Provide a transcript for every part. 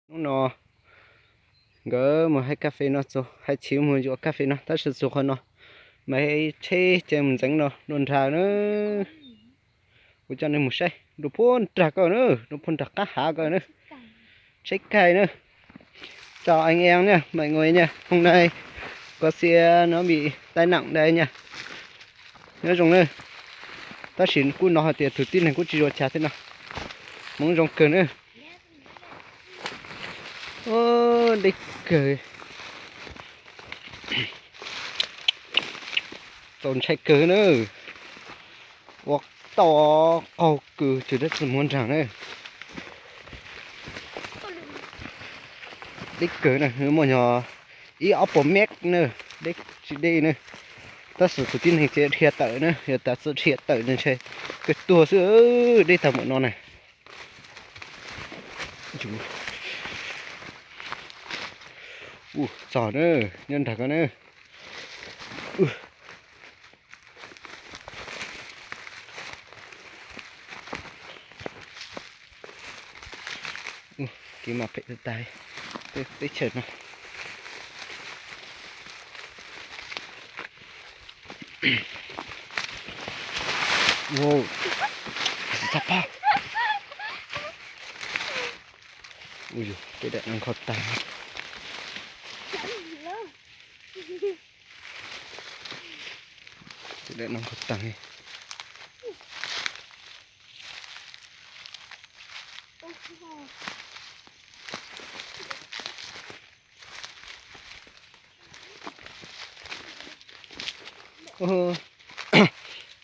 Hnub no nkawd mus hais kas fes no txog, hais chiv mus yuav kas fes no tab sis txog qhov no mas tsheb ces mus ntxeev no dua nrag na. Kuv coj nej mus saib dua puag nrag ko na, dua puag nrag qab hav ko na. Tsheb kaij na. Chào anh em nha, mọi người nha. Hôm nay có xe nó bị tai nạn đây nha. Nhớ dùng na. Tab sis kuj hnov hais tias tus tib neeg kuj tsis zoo cas thiab no. Hmoov zoo kawg na. Deb kawg. Txaus ntshai kawg na. Ua tau qaug kws tsis dab tsi muag nrag na. Deb kawg na, muaj nyuag ib ob puas mev na, deb tsis deb na. Tab sis tus tib neeg tseem dhia tawm na, yog tas txawm dhia tawm ntshe kawg tuag xwb, deb tag npaum no na. Ua txog na, nyob nrag ko na. Kev mas phem tas tas teb chaws no. Ua, tsis txhob pab. Ua yus tej daim no nkhaus tag. Tej daim no nkhaus tag.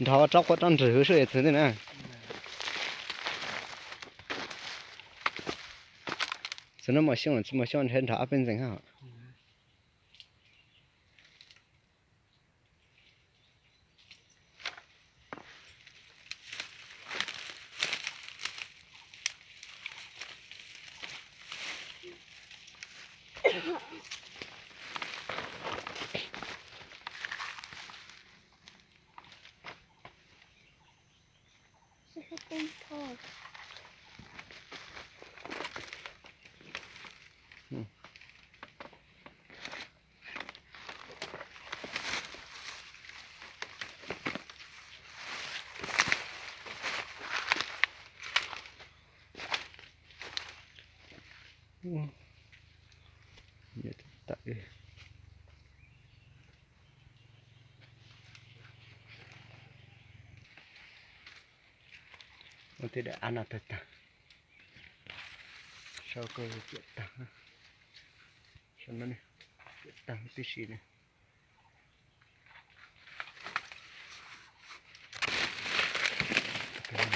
Nrov rov quaj rov nrwg sub es txwv ntej na. Txwv no mos xyoob tsis mos xyoob nrov ob peb ntxees hab. Ua tej daim av no tag tag. Sau ko ciam tag, sau no ciam tag tib si na. Qhov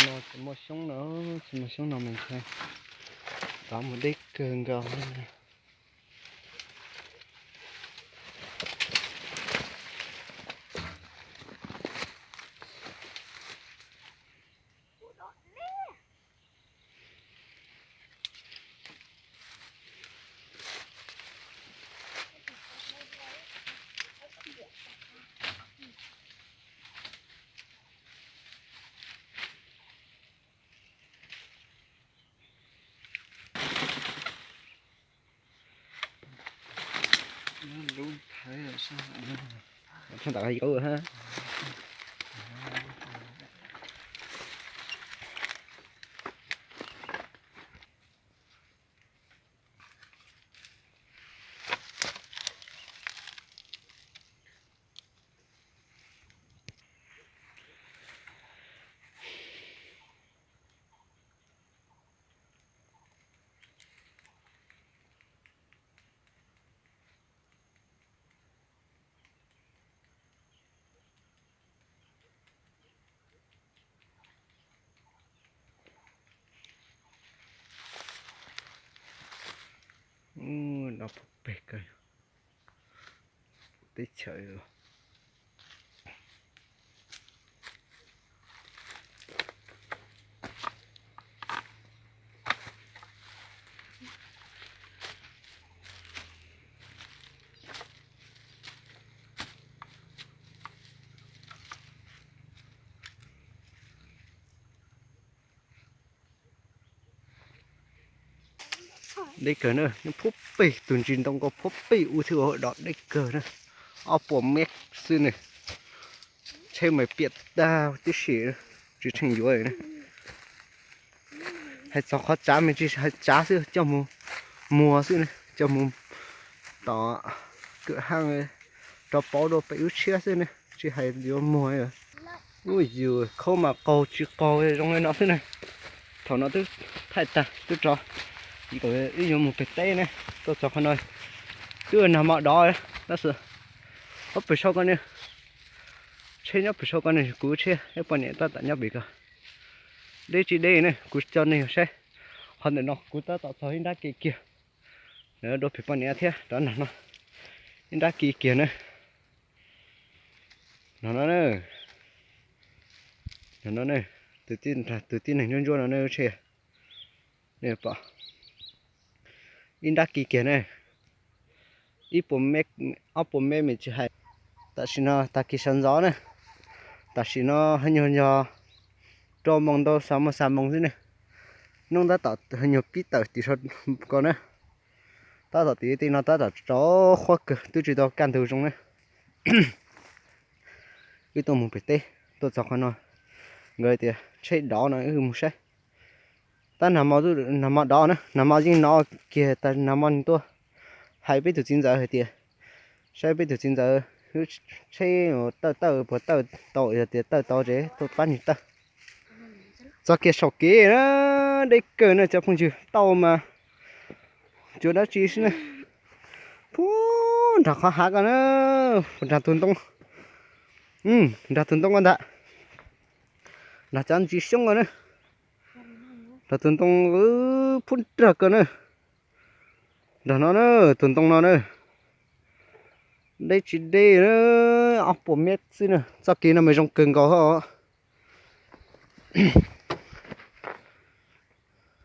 no tsis muaj xyoob no, tsis muaj xyoob no mas ntshe tov mus deb kawg nkaus. Lub thaiv sab hauv no. Tshaj ntawd yuav ha. Ub, no pog peg kawg. Teb chaws. Deb kawg na, nyob puag pem tus ntsis ntoo ko puag pem ub thiab, dov deb kawg na. Ob puas mev xwb ne. Tsheb mas piam tag tib si, tsis tsheej yuav na. Hais txog qhov tsav mas tsis hais tsav xwb, coj mus muag xwb ne, coj mus tom kwm haj rau pauv dua pem lub tshiab xwb ne, tsis hais yuav muag. Ub, yus khaub mas qaug tsis qaug zoo li no xwb ne. Thaum no twb thaij tag twb rov, wb yuav mus pem teb ne. Tuaj txog qhov no twb nag hmo dov tab sis ob pem saum ko ne, tsheb nyob pem saum ko ne, kuv tsheb thiab poj niam tab tom nyob pem ko. Deb tsis deb ne, kuv coj nej saib. Qhov ntawm no kuv tab tom txog ib nrab ke kiag, dua pem poj niam thiab rov nag no, ib nrab ke kiag na. No no, no no, tus tib neeg ntsuab ntsuab no ne, tsheb, nej pom, ib nrab ke kiag ne. Ib puas mev, ob puas mev mas tsis hais. Tam sim no tag kis sawv ntxov ne, tam sim no nyuag yog rau moos ntau xav moos xav moos xwb ne. Hnub tab tom nyuag pib tawm tim saum ko na. Tab tom tim tej no tab tom rov qhuav kawg twb tsis tau kaj ntug zoo na. Wb tuaj mus pem teb, tuaj txog qhov no, nkawd tias tsheb dov no wb mus saib. Tab nag hmo dov na, nag hmo yeej nov kiag tas nag hmo tuaj hais peb tus txiv ntxawm hais tias, saib peb tus txiv ntxawm tsheb tawj tawj puas tawj tau, yog tias tawj tau ces tuaj pab nws tawj. Txog kiag saum kev na, deb kawg na cov phooj ywg, tauj mas cuag dab tsi xwb na. Puag nram qhov hav ko na, nram tus ntoo, nram tus ntoo ko ntag. Nram cov ntsis xyoob ko na, nram tus ntoo puag nrag ko na. Nram no na, tus ntoo no na, deb tsis deb na, ob puas mev xwb na. Txoj kev no mas zoo kawg nkaus os.